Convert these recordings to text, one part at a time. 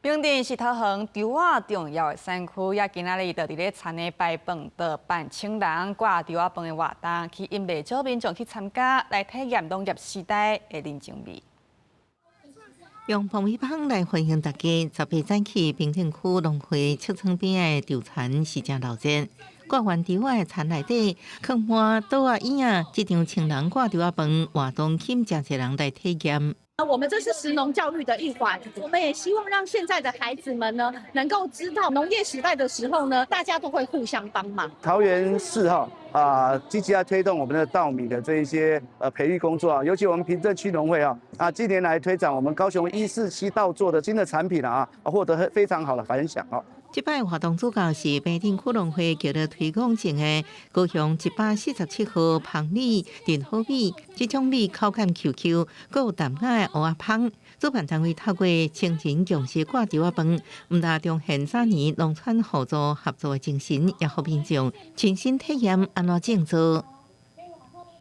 平鎮是桃園稻仔重要的產區，也今仔日就佇咧田的擺飯桌辦青人掛稻仔飯的活動，吸引袂少民眾去參加，來體驗農業時代的人情味。用爆米香來歡迎大家，18早起平鎮區農會七村邊的稻田是誠熱鬧。掛完稻仔的田內底，囥滿桌仔椅仔，這場青人掛稻仔飯活動吸引誠濟人來體驗。我們這是食農教育的一環，我們也希望讓現在的孩子們呢，能夠知道農業時代的時候呢，大家都會互相幫忙。桃園市哈啊，積極在推動我們的稻米的這一些培育工作啊，尤其我們平鎮區農會啊啊，近年來推展我們高雄147稻作的新的產品啊，獲得非常好的反響哦。這擺活動主角是平鎮區農會極力推廣種的高雄147號芳米、陳好米，這種米口感 Q Q，閣有淡雅的芋仔芳。主辦單位透過青人共食掛稻仔飯，毋但彰顯早年農村互助合作的精神，也予民眾親身體驗按怎種作。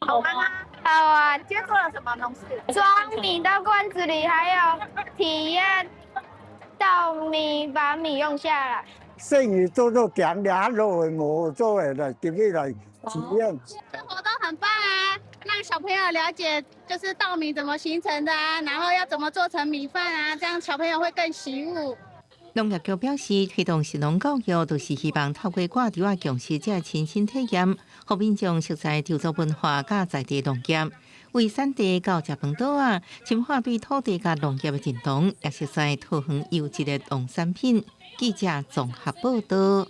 好玩嗎？好玩。今天做了什麼農事？裝米到罐子裡，還有體驗稻米把米用下來。生意做做強兩路我做的來入去來體驗。這活動很棒啊，讓小朋友了解就是稻米怎麼形成的啊，然後要怎麼做成米飯啊，這樣小朋友會更喜惡。農業局表示，推動食農教育，就是希望透過掛稻仔共食這親身體驗，予民眾熟悉稻作文化佮在地農業，為產地到食飯桌仔，深化對土地佮農業的認同，也熟悉桃園優質的農產品。記者綜合報道。